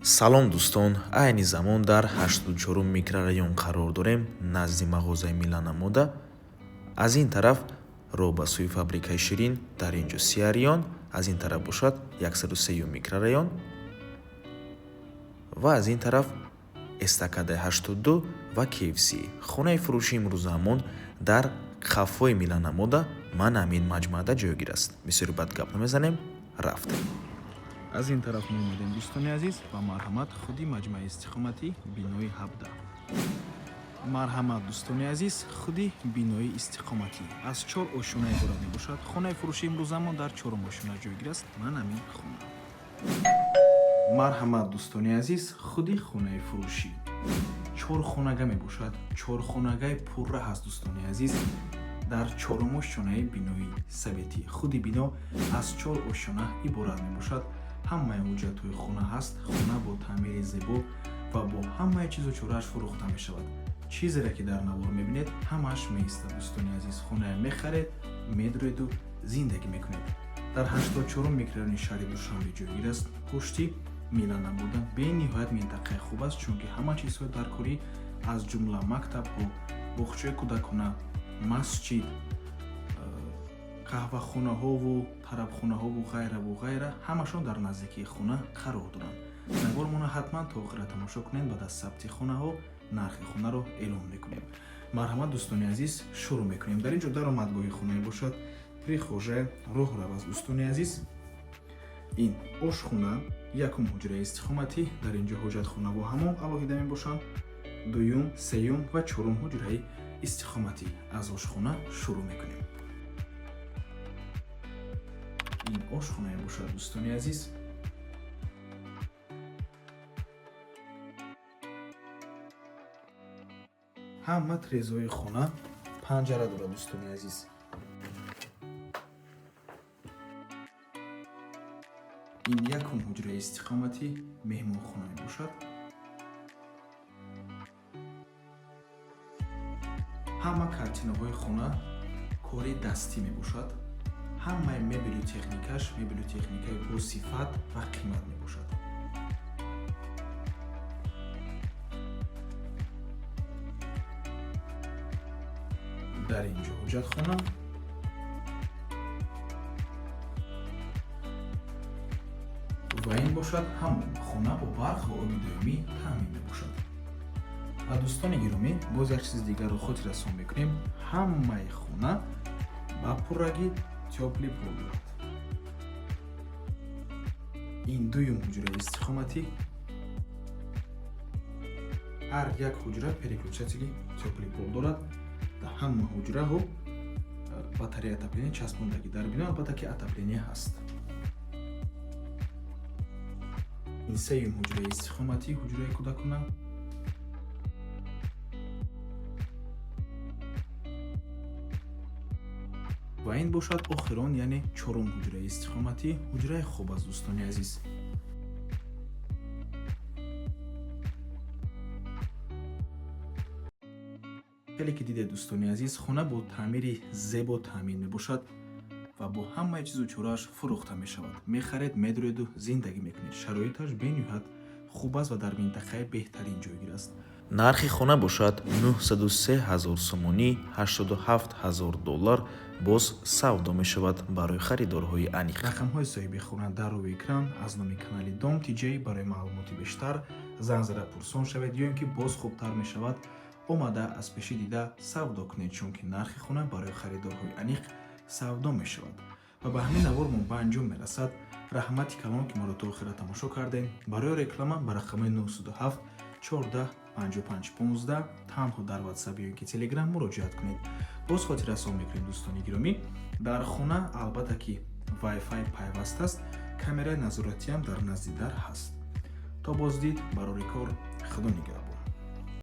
Салом, дӯстон! Айни замон дар 84 микрорайон қарор дорем, назди мағозаи Милана Мода. Аз ин тараф роҳ ба сӯи фабрикаи Ширин, дар ин ҷо Сиариён, аз ин тараф бошад 103 микрорайон ва аз ин тараф эстакадаи 82 ва KFC. Хонаи фурӯши имрӯзаамон дар қафои Милана Мода, ман ҳамин маҷмӯада ҷойгир аст. Бисёри бад гап намезанем, рафтем. Аз ин тараф мо омадем, дӯстони азиз, ва марҳамат, худи маҷмӯаи истиқоматӣ, бинои 17. Марҳамат, дӯстони азиз, худи бинои истиқоматӣ аз чор ошёна иборат мебошад. Хонаи фурӯши имрӯзамон дар чорум ошёна ҷойгир аст. Ман ҳамин хона. Марҳамат, дӯстони азиз, худи хонаи фурӯшӣ чорхонага мебошад. Чорхонагаи пурра ҳаст, дӯстони азиз, дар чорум ошёнаи бинои советӣ. Худи бино аз чор ошёна иборат мебошад. Ҳамаи ҳуҷҷатҳои хона ҳаст. Хона бо таъмири зебо ва бо ҳамаи чизу чорааш фурӯхта мешавад. Чизере ки дар навор мебинед, ҳамааш меистад, дӯстони азиз. Хонае мехаред, медуреду зиндагӣ мекунед. Дар 84 микрорайони шаҳри Душанбе ҷойгир аст, пушти Милана Мода. Бениҳоят минтақаи хуб аст, чунки ҳама чизҳои даркорӣ, аз ҷумла мактабҳо, боғчаи кӯдакона, масҷид, қаҳвахонаҳову тарабхонаҳову ғайраву ғайра ҳамашон дар наздикии хона қарор доранд. Навормона ҳатман то охира тамошо кунед. Баъд аз сабти хонаҳо нархи хонаро эълон мекунем. Марҳамат, дӯстони азиз, шурӯъ мекунем. Дар ин ҷо даромадгоҳи хонае бошад, прихожая, роҳрав аст, дӯстони азиз. Ин ошхона, якум ҳуҷраи истиқоматӣ. Дар ин ҷо ҳоҷатхонаву ҳамом алоҳида мебошанд. Дуюм, сеюм ва чорум ҳуҷраи истиқоматӣ. Аз ошхона шурӯъ мекунем. Ин ошхонае бошад, дӯстони азиз. Ҳама трезои хона панҷара дорад, дӯстони азиз. Ин якум ҳуҷраи истиқоматӣ, меҳмонхона мебошад. Ҳама картинаҳои хона кори дастӣ мебошад. Ҳамаи мебелу техникаш мебелу техникаи босифат ва қимат мебошад. Дар ин ҷо ҳоҷатхона ва ин бошад ҳамон. Хона бо барқ ва оби доимӣ таъмин мебошад. Ва, дӯстони гиромӣ, боз як чизи дигарро хотиррасон мекунем: ҳамаи хона ба пуррагӣ тёплый пол дорад. Ин дуюм ҳуҷраи истиқоматӣ. Ҳар як ҳуҷра переключатели тёплый пол дорад. Дар ҳама ҳуҷраҳо батарея отопления часпондагӣ. Дар бино, албатта, ки отопление ҳаст. Ин сеюм ҳуҷраи истиқоматӣ, ҳуҷраи кӯдакона. Ва ин бошад охирон, яъне чорум ҳуҷраи истиқоматӣ, ҳуҷраи хоб аст, дӯстони азиз. Хеле ки дидед, дӯстони азиз, хона бо таъмири зебо таъмин мебошад ва бо ҳамаи чизу чорааш фурӯхта мешавад. Мехаред, медуреду зиндагӣ мекунед. Шароиташ бениҳоят хуб аст ва дар минтақаи беҳтарин ҷойгир аст. Нархи хона бошад 903 ҳазор сомонӣ, 87 ҳазор доллар. Боз савдо мешавад барои харидорҳои аниқ. Рақамҳои соҳиби хона дар рӯи экран. Аз номи канали Дом Тиҷей, барои маълумоти бештар занг зада пурсон шавед ё ин ки боз хубтар мешавад, омада аз пешӣ дида савдо кунед, чунки нархи хона барои харидорҳои аниқ савдо мешавад. Ва ба ҳамин навормон ба анҷом мерасад. Раҳмати калон, ки моро то охира тамошо кардем. Барои реклама ба рақами 907 14 55 15 танҳо дар Ватсап ё ин ки Телеграм муроҷиат кунед. Боз хотиррасон мекунем, дӯстони гиромӣ, дар хона, албатта ки, Wi-Fi пайваст аст, камераи назоратиам дар назди дар ҳаст. То боздид, барори кор, худо нигаҳбон.